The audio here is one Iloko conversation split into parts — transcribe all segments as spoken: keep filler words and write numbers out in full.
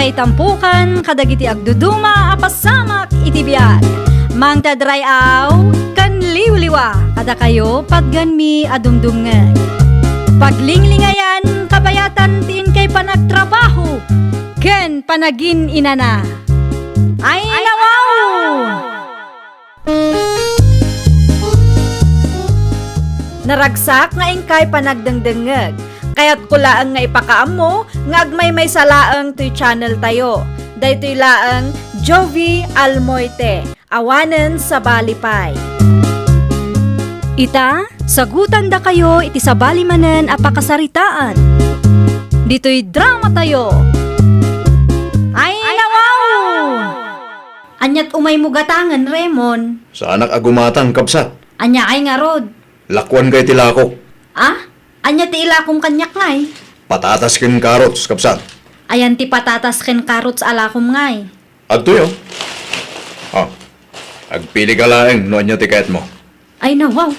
Itampukan kadagiti agduduma a pasamak iti biag. Mangted ray-aw ken liwliwa kadakayo patganmi a dumdumngeg. Paglinglingayan kabayatan ti inkay panagtrabaho ken panagin-inana. Ay, nawaw! Naragsak nga inkay panagdengdengngeg. Kayatko laeng nga ipakaammo nga agmaymaysa laeng toy channel tayo. Daytoy laeng Jovie Almoite, awanen sabali pay. Ita, sagutandakayo iti sabali manen a pakasaritaan. Ditoy drama tayo. Ay, nawaw! Ania't umaymo gatangen, Raymond? Saanak a gumatang, kabsat. Ania ay ngarud? Lakuanka iti lakok. Ah? Ania ti ilakom kaniak ngay? Patatas ken carrots, kabsat. Ayan ti patatas ken carrots a lakom ngay? Adtoy, oh. Ah, agpilika laeng no ania ti kayatmo. Ay, nawaw.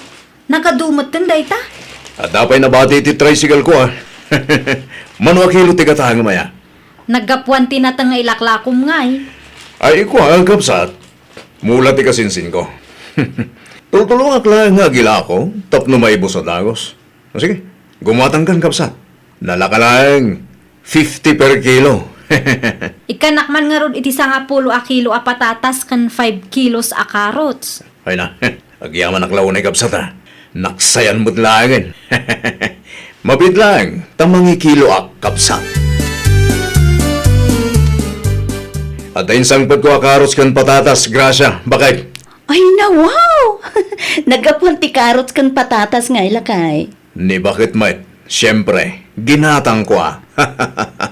Nagadu metten dayta? Adda pay nabati ti tricycle ko, ah. Mano a kilo ti gatangem aya? Naggapuan ti nateng nga ilaklakom ngay. Ay, kua, kabsat. Mula ti kasinsinko. Tultulongak laeng nga agilako tapno maibus a dagus. O sige, gumatangkan, kabsat. Nalaka laeng fifty per kilo. Ikkanak man ngarud iti sangapulo a kilo a patatas ken five kilos a carrots. Ay na, agyamanak la unay, kabsat, a. Naksayan met laengen. Mabiit laeng ta mangikiloak, kabsat. Adda insangpetko a carrots ken patatas, Gracia, bakit? Ay, nawaw! Naggapuan ti carrots ken patatas ngay, lakay. Ni bakit met, siempre, ginatangko a.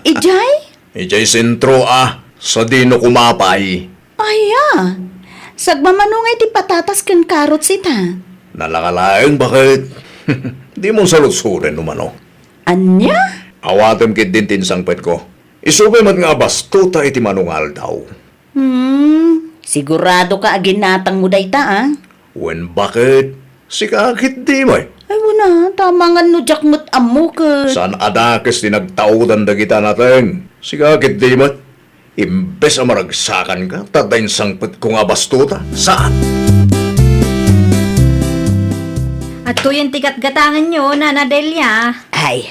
Idiay? Idiay sentro a, sadino kumapay. Aya, sagmamano ngay ti patatas ken carrots ita? Nalaka laeng, bakit? Dimo saludsoden no mano. Ania? Awatem ketdin ti insangpetko. Isu pay met nga abastuta iti mano nga aldaw. Hmm, siguradoka a ginatangmo dayta, a? Wen, bakit? Sika ketdi met. Ay, wen a, ta amangan no diak met ammo ket. Saan a dakes ti nagtaodan dagita nateng. Sika ketdi met. Imbes a maragsakanka, ta adda insangpetko nga abastuta. Saan? Adtoyen ti gatgatangenyo, Nana Delia. Ay,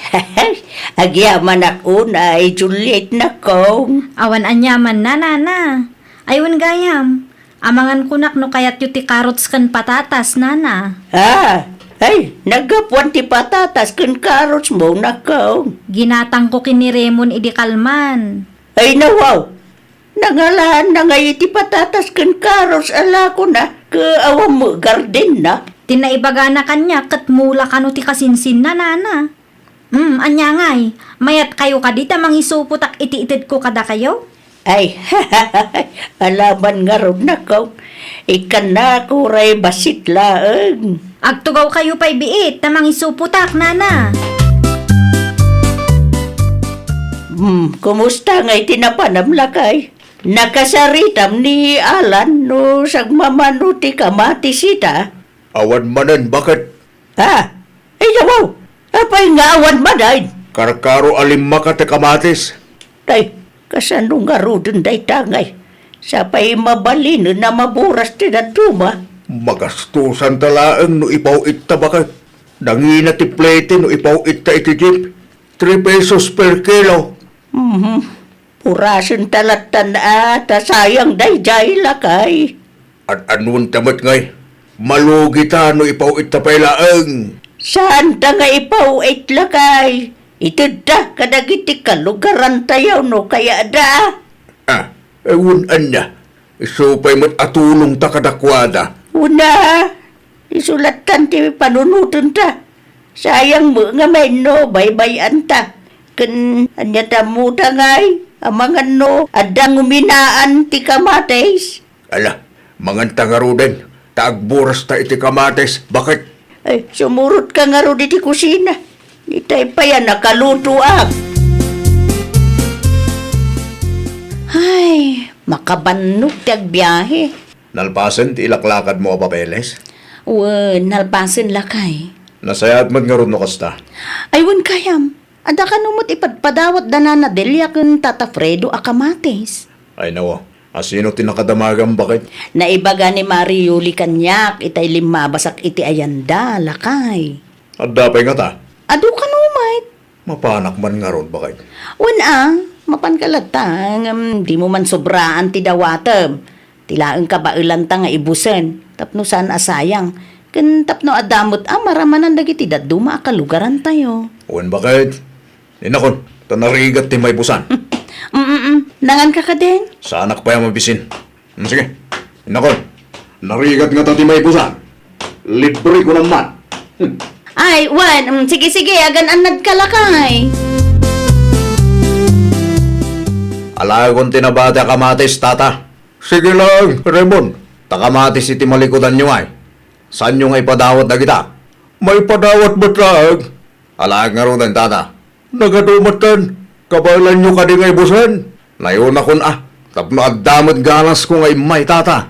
agyamanak unay, Juliet, nakong. Awan aniamanna, Nana. Ay, wen gayam. Amangan kunak no kayatyo ti carrots ken patatas, Nana. Ah, ay, naggapuan ti patatas ken carrots mo, nakong. Ginatangko ken ni Raymond idi kalman. Ay, nawaw! Nangalaanna ngay iti patatas ken carrots a lakona, ket awan met gardenna. Ti naibagana kaniak ket mula kano ti kasinsinna, Nana. Hmm, ania ngay? Mayatkayo kadi ta mangisupotak iti itedko kadakayo? Ay, alaman ngarud, nakong. Ikkannako ray bassit laeng. Agtugawkayo pay biit ta mangisupotak, Nana. Hmm, kumusta ngay ti napanam, lakay? Nakasaritam ni Alan no sagmamano ti kamatis ita? Awan manen, bakit? Ah, ay, yawaw! Apay nga awan manen? Karkaro a limmaka ti kamatis. Tay, kasano ngaruden dayta ngay? Sapay mabalinen a maburas ti dadduma. Magastusanta laeng no ipaw-itta, bakit? Nangina ti plete no ipaw-itta iti jeep. Three pesos per kilo. Mhm. Purasenta lattan a, ta sayang daydiay, lakay. Ad-anonta met ngay, malugita no ipaw-itta pay laeng. Saanta nga ipaw-it, lakay. Itedta kadagiti kalugarantayo no kayatda. Ah, eh, wen ania. Isu pay met a tulongta kadakuada. Wen a, isu lattan ti panunotenta. Sayang met nga mainno baybay-anta. Ken ania ti ammoda ngay, amangan no adda nguminaan ti kamatis? Ala, manganta ngaruden, ta agburasta iti kamatis. Bakit? Ay, sumurotka ngarud iti kusina. Itay pay a nakalutoak. Ay, makabannog ti agbiahe. Nalpasen ti ilaklakadmo a papeles? Wen, nalpasen, lakay. Nasayaat met ngarud no kasta. Ay, wen gayam. Adda kano met ipadpadawat da Nana Delia ken Tata Fredo a kamatis? Ay, nawa. Asino ti nakadamagam, baket? Naibaga ni Mari Yuli kaniak itay limmabasak iti ayanda, lakay. Adda pay ngata? Adu kano met. Mapanak man ngarud, baket? Wen a, mapanka latta, ngem dimo man sobraan ti dawatem. Ti laeng kabaelanta nga ibusen, tapno saan a sayang, ken tapno adda met a maramanan dagiti dadduma a kalugarantayo. Wen, baket? Inakon, ta narigat ti maibusan. Mm, mm, mm. Nanganka kadin? Saanak pay a mabisin. Mm, sige. Inakon, narigat ngata ti maibusan. Libre ko naman. Hmm. Ay, wen, mm, sige, sige, agan-annadka lakay. Alaekon ti nabati a kamatis, tata. Sige lang, Raymond. Ta kamatis iti malikudanyo ay. Saanyo nga ipadawat dagita? Maipadawat met laeng. Alaek ngaruden, tata. Nagadu metten, kabaelanyo kadi nga ibusen? Nayunakon a, tapno adda met ganasko nga immay, tata.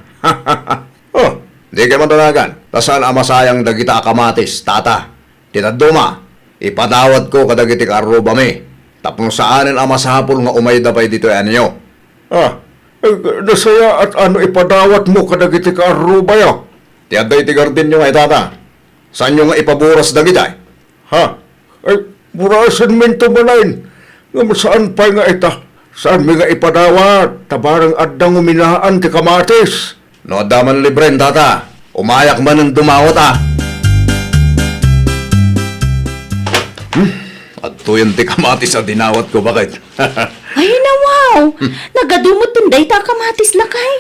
Oh, dikay man danagan, ta saan a masayang dagita a kamatis, tata. Ti dadduma, ipadawatko kadagiti kaarrubami, tapno saanen a masapul nga umayda pay ditoy anyo. Ah, eh, nasayaat a no ipadawatmo kadagiti kaarrubayo. Ti adda iti gardenyo nga itata. Saanyo nga ipaburas dagitay? Ha? Ay, burasenminto manen. Ngem saan pay nga ita? Saanmi nga ipadawat? Ta bareng adda nguminaan ti kamatis. No adda man libren, tata, umayak manen dumawat a. Hmm? Adtoyen ti kamatis a dinawatko, baket? Ay, nawaw! Nagadu metten dayta a kamatis, lakay.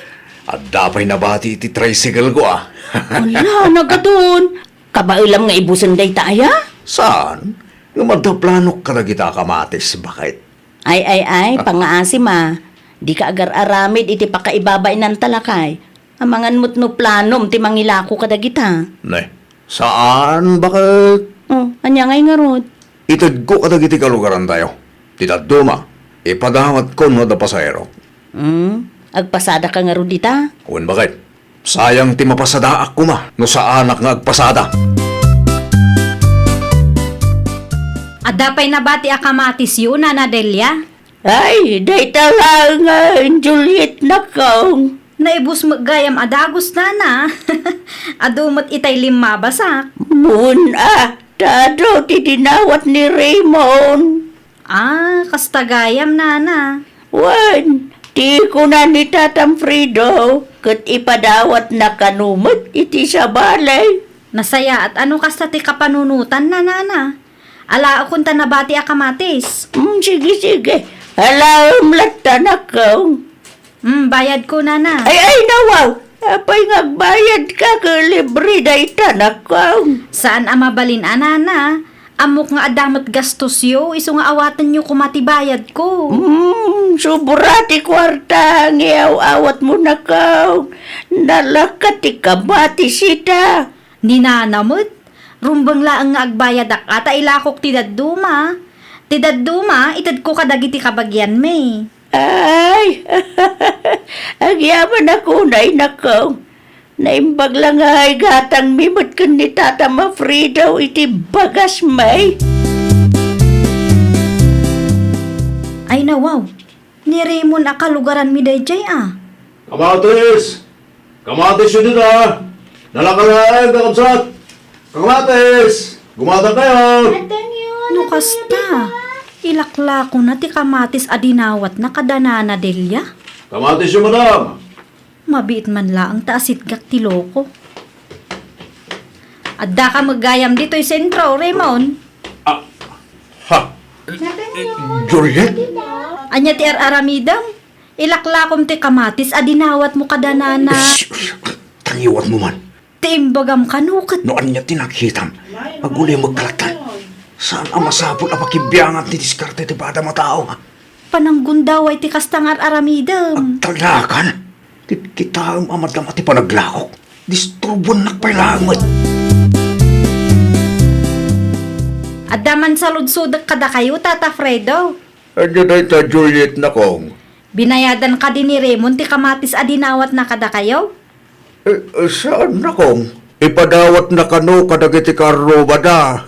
Adda pay nabati iti tricycle ko, a. Ala, nagadun. Kabaelam nga ibusen dayta aya? Saan? Ngem adda planok kadagita a kamatis, baket? Ay, ay, ay, pangngaasim a. Dika agar-aramid iti pakaibabainan ta, lakay. Amangan met no planom ti mangilako kadagita. Ne, saan, baket? Oh, ania ngay ngarud? Itedko kadagiti kalugarantayo. Ti dadduma, ipadawatko no adda pasaherok. Hmm, agpasadaka ngarud ita? Wen, baket. Sayang ti mapasadaak koma no saanak nga agpasada. Adda pay nabati a kamatisyo, Nana Delia? Ay, dayta laeng nga Juliet, nakong. Naibus met gayam a dagus, Nana. Adu met itay limmabasak. Wen a, ta adu ti dinawat ni Raymond. Ah, kasta gayam, Nana. Wen, ti kuna ni Tatam Fredo, ket ipadawatna kano met iti sabali. Nasayaat a no kasta ti kapanunotanna, Nana. Alaekon ta nabati a kamatis. Mm, sige, sige. Alaem latta, nakong. Mm, bayadko, Nana. Ay, ay, nawaw! Apay nga agbayadka ket libre dayta, nakong? Saan a mabalin a, Nana. Ammok nga adda met gastosyo, isu nga awatenyo koma ti bayadko. Mm, sobra ti kuarta nga iaw-awatmo, nakong. Nalaka ti kamatis ita. Ni Nana met, rumbeng laeng nga agbayadak a ta ilakok ti dadduma. Ti dadduma, itedko kadagiti kabagianmi. Ay, agyamanak unay, nakong. Naimbag la nga igatangmi met ken ni Tata Mafredo iti bagasmi. Ay, nawaw. Ni Raymond a kalugaranmi daydiay a. Kamatis! Kamatis yu dita! Nalaka laeng, kakabsat! Kamatis! Gumatang kayo! No kasta, ilaklakona ti kamatis a dinawatna kada Nana Delia? Kamatis yu, madam! Mabiit man laeng ta asitgak ti loko. Addaka met gayam ditoy sentro, Raymond. Ah, ha? Juliet? Ania ti ar-aramidem? Ilaklakom ti kamatis a dinawatmo kada Nana. Shh, shh, tangiwatmo man. Ti imbagam kano ket. No ania ti nakitam, agulimek ka latta. Saan a masapul a pakibiangan ti diskarte ti padam a tao, ha? Pananggundaway ti kasta nga ar-aramidem. Agtalnakan? Kitkitaem a madama ti panaglakok. Disturbuennak pay laeng met. Adda man saludsodek kadakayo, Tata Fredo. Ania dayta, Juliet, nakong? Binayadan kadi ni Raymond ti kamatis a dinawatna kadakayo? Eh, eh, saan, nakong? Ipadawatna kano kadagiti kaarrubada.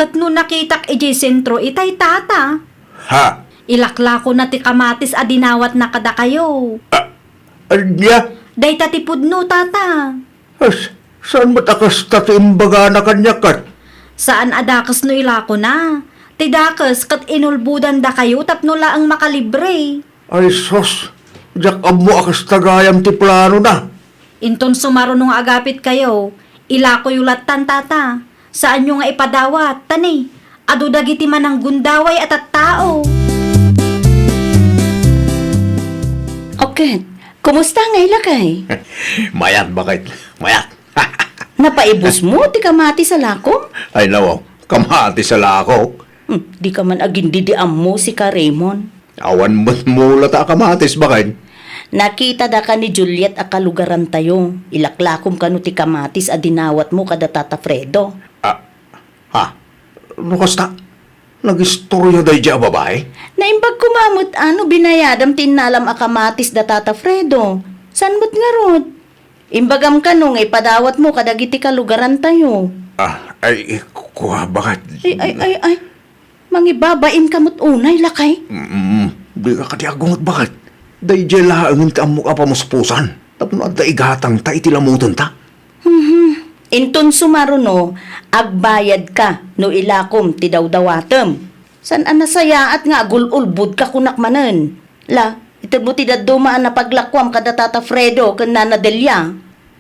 Ket no nakitak idiay sentro itay, tata, Ha? ilaklakona ti kamatis a dinawatna kadakayo. Ah, ania? Dayta ti pudno, tata. As, saan met a kasta ti imbagana kaniak ket? Saan a dakes no ilakona. Ti dakes ket inulbodandakayo tapno laeng makalibre. Ay sus, diak ammo a kasta gayam ti planona. Inton sumaruno nga agapitkayo, ilakoyo lattan, tata. Saanyo nga ipadawat, ta ni, adu dagiti mananggundaway a tattao. Oket, kumusta ngay, lakay? Mayat, baket. Mayat. Napaibusmo ti kamatis a lakom? Ay, nawaw. Kamatis a lakok. Hmm, dika man agin-ammo, sika, Raymond. Awan met mulata a kamatis, baket. Nakitadaka ni Juliet a kalugarantayo. Ilaklakom kano ti kamatis a dinawatmo kada Tata Fredo. Ah, ha? No kasta, nagistorya daydiay a babai? Naimbag koma met a no binayadam ti innalam a kamatis da Tata Fredo. Saan met ngarud? Imbagam kano nga ipadawatmo kadagiti kalugarantayo. Ah, ay, kua, baket. Ay, ay, ay, ay. Mangibabainka met unay, lakay. Mm, dika kadi agunget, baket. Daydiay laengen ti ammok a pamuspusan. Tapno adda igatangta iti lamutenta. Mhm. Inton sumaruno, agbayadka no ilakom ti dawdawatem. Saan a nasayaat nga agul-ulbodka kunak manen. La, itedmo ti dadduma a napaglakuam kada Tata Fredo ken Nana Delia.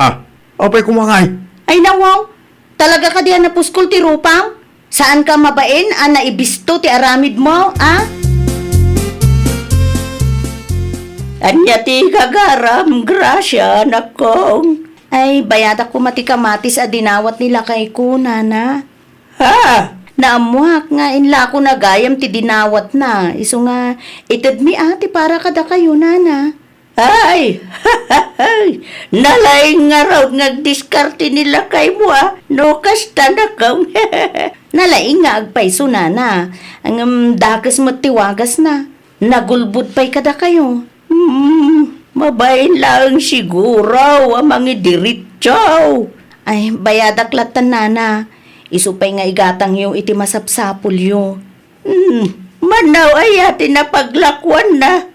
Ah, apay koma ngay? Ay, nawaw. Talaga kadi a napuskol ti rupam? Saanka mabain a naibisto ti aramidmo, a? Ania ti gagaram, Gracia, nakong? Ay, bayadak koma ti kamatis a dinawat ni lakayko, nana. Ha? Naammoak nga inlakona gayam ti dinawatna, isu nga itedmi a ti para kadakayo, nana. Ay! Nalaing ngarud nga agdiskarte ni lakaymo, a, no kasta, nakong. Nalaing nga agpayso, nana. Ngem dakes met ti wagasna. Nagulbod pay kadakayo. Hmm, mabain laeng siguro a mangidiritso. Ay, bayadak lattan, nana. Isu pay nga igatangyo iti masapsapulyo. Hmm, manaw aya ti napaglakuanna?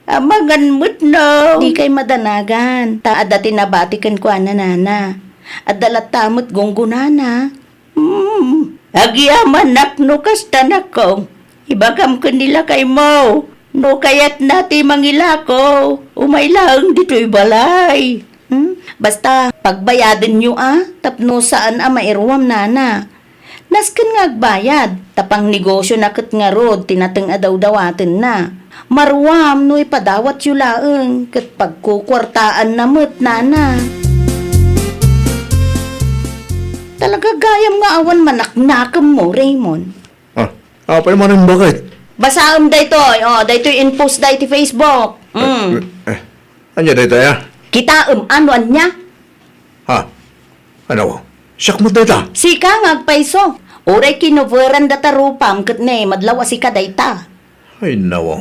Amangan met no. Dikay madanagan, ta adda ti nabati kenkuana, nana. Adda latta met gunggonana. Hmm, agyamanak no kasta, nakong. Ibagam ken ni lakaymo, no kayatna ti mangilako, umay laeng ditoy balay. Hmm? Basta, pagbayadenyo a, tapno saan a mairuam, nana. Nasken nga agbayad, ta pangnegosyona ket ngarud ti nateng a dawdawatenna. Maruam no ipadawatyo laeng, ket pagkukuartaanna met, nana. Talaga gayam nga awan manaknakemmo, Raymond. Ah, apay manen, baket? Basaem daytoy, o, daytoy in-post da iti Facebook. Mm. Eh, eh, ania daytoy, a? Kitaem, a, no ania? Ha? Ano? Siak met dayta? Sika nga agpayso. Uray kinoveran data rupam ket ne, madlaw a sika dayta. Ay, nawaw.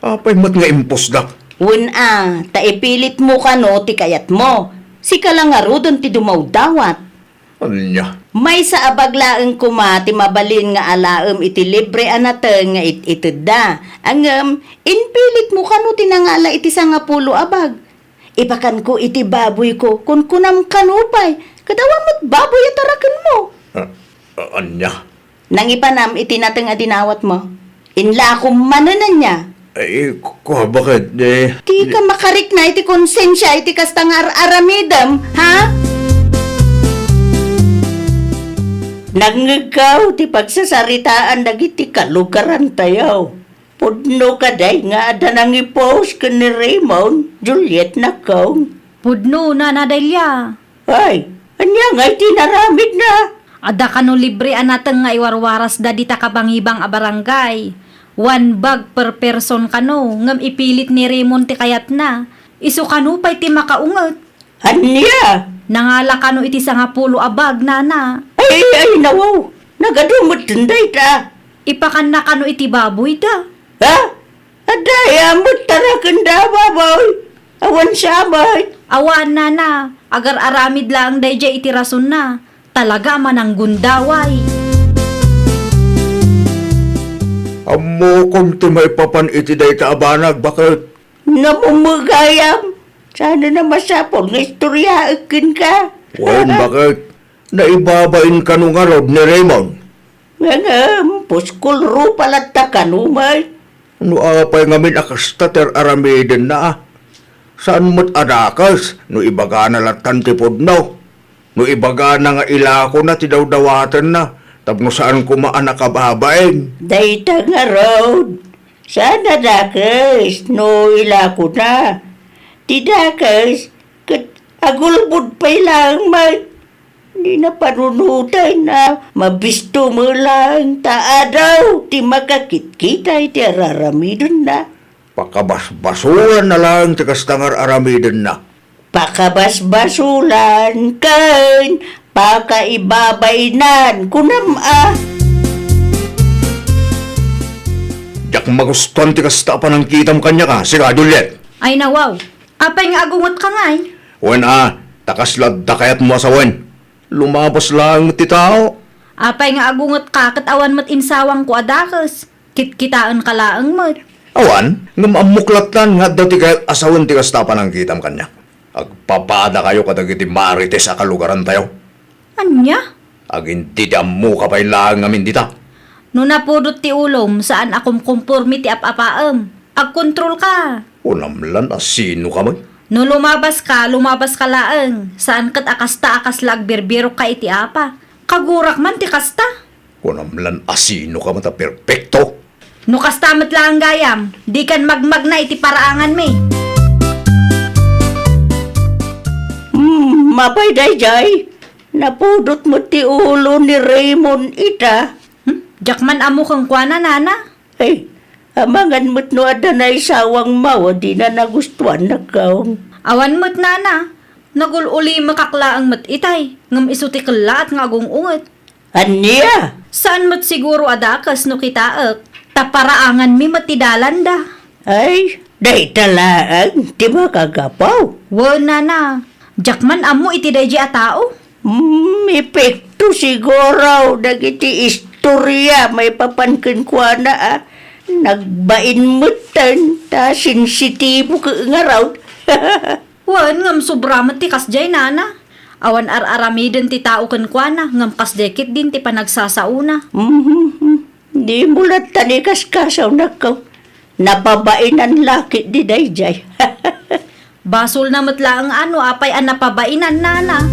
Apay met nga in-post da? Wen a, ta ipilitmo kano ti kayatmo. Sika la ngaruden ti dumawdawat. Ania? Maysa a bag laeng koma ti mabalin nga alaem iti libre a nateng nga it-itedda. Ngem, impilitmo kano ti nangala iti sangapulo a bag. Ipakanko iti baboyko, kunkunam kano pay, ket awan met baboy a tarakenmo. Ah, ah, ania? Nangipanam iti nateng a dinawatmo. Inlakom manen, ania? Ay, ku-, kua, baket, eh. Dika makarikna iti konsensia iti kasta nga ar-aramidem, ha? Nangngegko ti pagsasaritaan dagiti kalugarantayo. Pudno kadi nga adda nangi-post ken ni Raymond, Juliet, nakong? Pudno, Nana Delia. Ay, ania ngay ti inaramidna? Adda kano libre a nateng nga iwarwarasda dita kabangibang a barangay. One bag per person kano, ngem ipilit ni Raymond ti kayatna. Isu kano pay ti makaunget. Ania? Nangala kano iti sangapulo a bag, nana. Ay, ay, nawaw. Nagadu metten dayta. Ipakanna kano iti baboyda. Ha? Adda aya met tarakenda a baboy? Awan sa met. Awan, nana. Agar-aramid laeng daydiay iti rasonna. Talaga a mananggundaway. Ammokon ti maipapan iti dayta a banag, baket? Namumegayam. Saan a masapul nga istoriaek kenka. Wen, baket? Naibabain kano ngarud ni Raymond? Ngem, puskol rupa latta kano met. No apay ngamin a kasta ti ar-aramidenna, a? Saan met a dakes no ibagana lattan ti pudno? No ibagana nga ilakona ti dawdawatenna tapno saan koma a nakababain? Dayta ngarud, saan a dakes no ilakona. Ti dakes, ket agulbod pay laeng met. Di na panunoten a mabisto met laeng ta adaw ti makakitkita iti ar-aramidenna. Pakabasbasulanna laeng ti kasta nga ar-aramidenna. Pakabasbasulan ken pakaibabainan, kunam a. Diak magustuan ti kasta a panangkitam kaniak, a, sika, Juliet. Ay, nawaw. Apay nga agungetka ngay? Wen a, ta kasla adda kayatmo a sawen. Lumabas laeng met ti tao. Apay nga agungetka ket awan met insawangko a dakes? Kitkitaenka laeng met. Awan, ngem ammok lattan nga adda ti kayat a sawen ti kasta a panangkitam kaniak. Agpapadakayo kadagiti marites a kalugarantayo. Ania? Agindidammoka pay laeng ngamin dita. No napudot ti ulom, saan a kumkumpormi ti ap-apaem. Agkontrolka. Kunam lan a sinoka met? No lumabaska, lumabaska laeng. Saan ket a kasta a kasla agbirbirokka iti apa. Kagurak man ti kasta. Kunam lan a sinoka met a perpekto. No kasta met laeng gayam, dikan magmagna iti paraanganmi. Hmm, apay daydiay? Napudot met ti ulo ni Raymond ita. Hmm? Diak man ammo kenkuana, nana. Ay, amangan met no adda naisawangmo a dina nagustuan, nakkaw. Awan met, nana. Nagul-ulimekak laeng met itay, ngem isu ti kellaat nga agung-unget. Ania? Saan met siguro a dakes no kitaek, ta paraanganmi met ti dalanda. Ay, dayta laeng ti makagapu. Wen, nana, diak man ammo iti daydiay a tao. Hmm, epekto siguro dagiti istoria maipapan kenkuana a nagbain metten ta sensitibo ket ngarud. Wen, ngem sobra met ti kasdiay, nana. Awan ar-aramiden ti tao kenkuana, ngem kasdiay ketdin ti panagsasaona. Mhm. Dimo latta ni kaskasaw, nakkaw. Napabainan la ketdi daydiay. Basolna met laeng a no apay a napabainan, nana.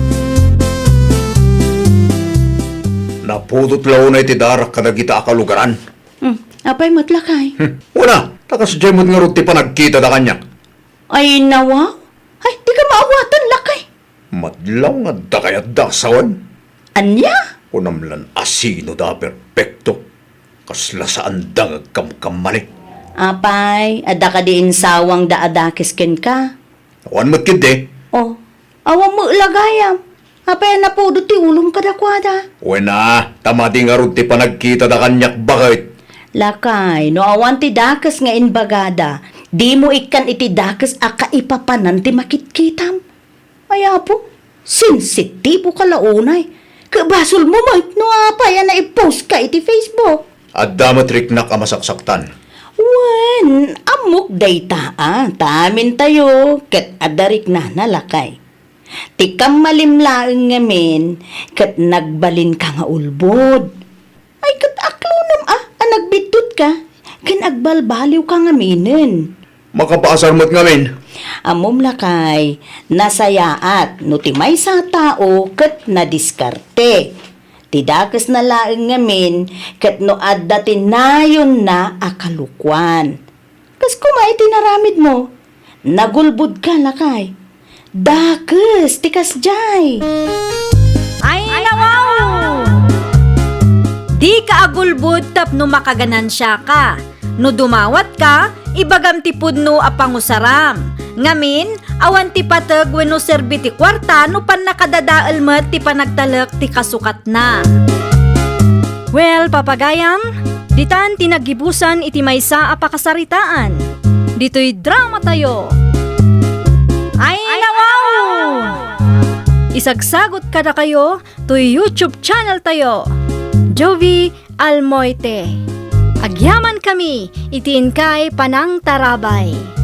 Napudot la unay ti darak kadagita a kalugaran. Hmm, apay met, lakay? Hmm, wen a, ta kasdiay met ngarud ti panagkitada kaniak. Ay, nawa? Ay, dika maawatan, lakay. Madlaw nga adda kayatda a sawen. Ania? Kunam lan a sinoda a perpekto. Kasla saanda nga agkamkammali. Apay, adda kadi insawangda a dakes kenka? Awan met ketdi. Oh, awan met la gayam. Apay a napudot ti ulom kadakuada? Wen a, ta madi ngarud ti panagkitada kaniak, baket. Lakay, no awan ti dakes nga imbagada, dimo ikkan iti dakes a kaipapanan ti makitkitam. Ay, Apo, sensitiboka la unay. Ket basolmo met no apay a nai-postka iti Facebook. Adda met riknak a masaksaktan. Wen, ammok dayta a, ta amintayo ket adda riknana, lakay. Ti kammalim laeng ngamin ket nagbalinka nga ulbod. Ay, ket aklonam a, a nagbiddutka ken agbalbaliwka ngaminen. Makapaasar met ngamin. Ammom, lakay, nasayaat no ti maysa a tao ket nadiskarte. Ti dakesna laeng ngamin ket no adda ti nayonna a kalokuan. Kas koma iti naramidmo, nagulbodka, lakay. Dakes ti kasdiay. Ay, nawaw! Dika agulbod tapno makaganansiaka. No dumawatka, ibagam ti pudno a pangusaram. Ngamin, awan ti pateg wenno serbi ti kuarta no pannakadadael met ti panagtalek ti kasukat na. Well, papagayam, ditan ti naggibusan iti maysa a pakasaritaan. Ditoy dramatayo. Ay, nawaw! Isagsagot kadakayo toy YouTube channel tayo, Jovi Almoite. Agyamankami iti inkay panangtarabay.